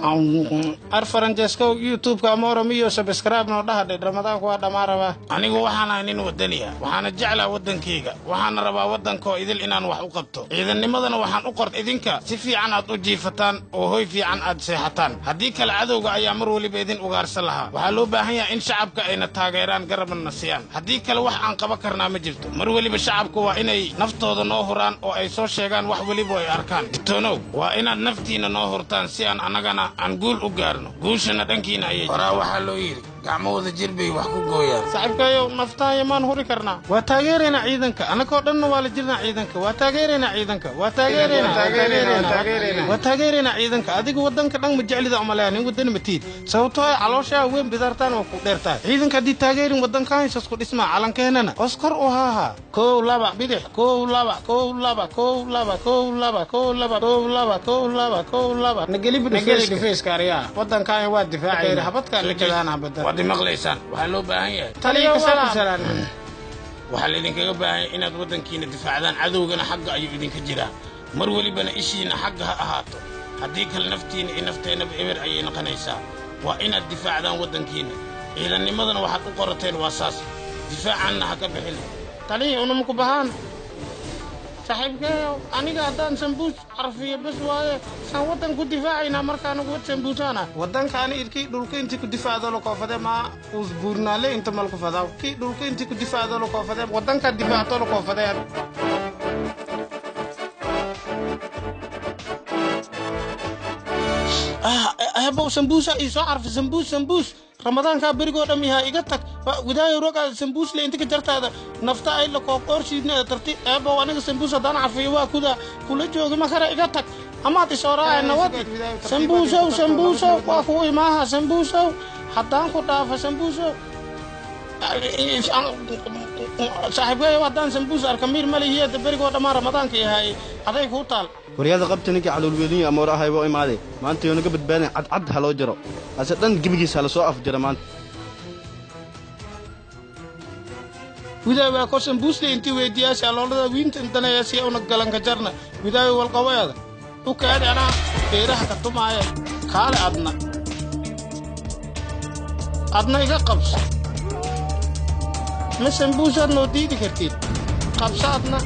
Ar Faranjeesko YouTube-ka ama Oromiyo subscribe noo dhaha. Ramadaanku waa dhammaa rabaa. Anigu waxaan ahay nin waddaniya, waxaana jeclaa waddankayga, waxaana rabaa waddankoo idil inaan wax u qabto. Ciidannimadana waxaan u qorta idinka si fiican aad u jiifataan oo hoy fiican aad seexataan. Haddii kale cadowga ayaa mar weliba idin ugaarsan lahaa. Waxaa loo baahan yahay in shacabka ayna taageeraan, garabna siiyaan. Haddii kale wax aan qaban karnaa ma jirto. Mar weliba shacabku waa inay naftooda noo huraan oo ay soo sheegaan wax weliba ay arkaan. Digtoonow, waa inaad naftiinna noo hurtaan si aan annagana aan guul u gaarno. Guushana dhankiina ayay. Horaa waxaa loo yidhi, gacmahooda jir bay wax ku gooyaan. Saaxiibkayow, naftaaya maan huri karnaa? Waa taageeraynaa ciidanka, annagoo dhanna waa la jirnaa ciidanka. Waa taageeraynaa ciidanka, waa taageeraynaa, waa taageeraynaa ciidanka. Adiga waddanka dhan ma jeclida umaleya, nin waddani ma tiid, sababtoo ah calooshaa weyn, bidaartaan waa ku dheertahay. Ciidanka haddii taageerin, waddanka haysas ku dhismaa, calankeenana os kor u haahaa. 1, 2, bidix, 1, 2, 1, 2, 1, 2, 1, 2, 1, 2, 1, 2, 1, 2, 1, 2. Nageli dhufeyska aryaa, waddankaan waa difaacayna, habadkaan nikadaana badan. Waad imaqlaysaan, waxaa loo baahan yahay taliyo. Waxaa laydinkaga baahan yahay inaad waddankiina difaacdaan. Cadowgana xagga ayuu idinka jiraa. Mar welibana ishiinna xagga ha ahaato. Haddii kale naftiinna iyo nafteennaba eber ayay noqonaysaa. Waa inaad difaacdaan waddankiinna. Ciidannimadana waxaad u qorateen waa saas. Difaacanna ha ka bixina. Taliya, unamaku bahaan. Saaxiibkeeyow, aniga haddaan sambuus carfiyo bes waaye, saan waddan ku difaacaynaa. Marka anigu wad sambuusaana waddankaani irkii dhulka intii ku difaacdo la koofade maa usbuurnaale inta malku fadaw kii dhulka intii ku difaacdo la koofade, waddanka difaacto la koofade. Hebow, sambuusa ii soo carfi. Sambuus, sambuus, ramadaankaa berigoo dham yahaa. Iga tag wadaayo, rogaa sambuus le inta ka jartaada nafta ay la koob oorsiidna tarti. Eebow, aniga sambuus haddaan carfiyo waa kuda kula joogi ma kara. Iga tag amaad isoo raacay nawad. Sambuusow, sambuusow, waa kuu imaaha. Sambuusow, haddaan ku dhaafo, sambuusow. Saaxiibkeeyo, haddaan sambuus arka miir malihiyada berigoo dhammaa ramadaanka yahay, aday kuu taal. Waryaada qabta ninkii caloolweydin amoor ahay waa imaaday maanta. Yoo naga badbaadin, cadcad ha loo jaro, ase dhan gebigiis ha la soo afjara maanta. Widaawi waa ko sambuusle intii weydiyaasi aloolada wiinta intanayasi una galanka jarna. Widaawi walqaweeda u kaadi, anaa beeraha ka tumaaya. Kaale adna, adna iga qabso. Ma sambuusaad noo diidi kartid? Qabso adna.